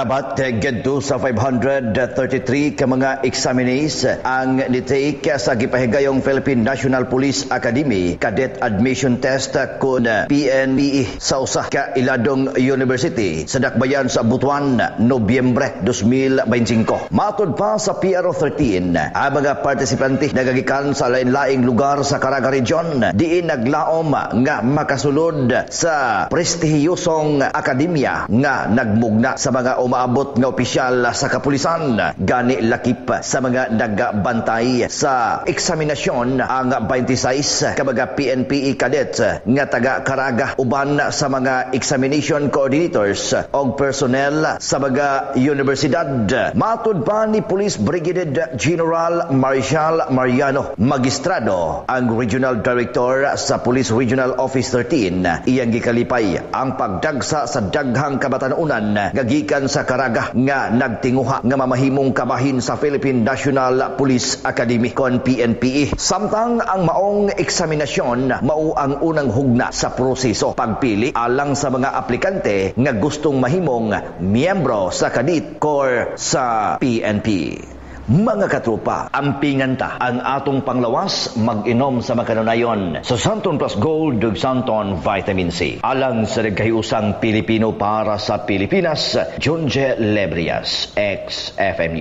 Abat gadto sa 533 ka mga examinees ang nitake sa gipahigayong Philippine National Police Academy Cadet Admission Test kon PNPE sa usa ka iladong university sa dakbayan sa Butuan, Nobyembre 2025. Matud pa sa PRO 13, ang mga partisipante nagagikan sa lain-laing lugar sa Caraga Region diin naglaom nga makasulod sa prestihiyosong akademya nga nagmugna sa mga umaabot nga opisyal sa kapulisan. Gani lakip sa mga nagabantay sa eksaminasyon ang 26 ka mga PNPE cadets nga taga Caraga uban sa mga examination coordinators og personnel sa mga universidad. Matud pa ni Police Brigadier General Marshal Mariano Magistrado, ang Regional Director sa Police Regional Office 13, iyang gikalipay ang pagdagsa sa daghang kabatanunan nga gikan sa Caraga nga nagtinguha nga mamahimong kabahin sa Philippine National Police Academy kon PNPE. Samtang ang maong eksaminasyon mao ang unang hugna sa proseso pagpili alang sa mga aplikante nga gustong mahimong miyembro sa Cadet Corps sa PNP. Mga katropa, ampingan ta ang atong panglawas, mag-inom sa makanunayon sa Santon Plus Gold ug Santon Vitamin C. Alang sa nagkahiusang Pilipino para sa Pilipinas, Junje Lebrias, XFMU.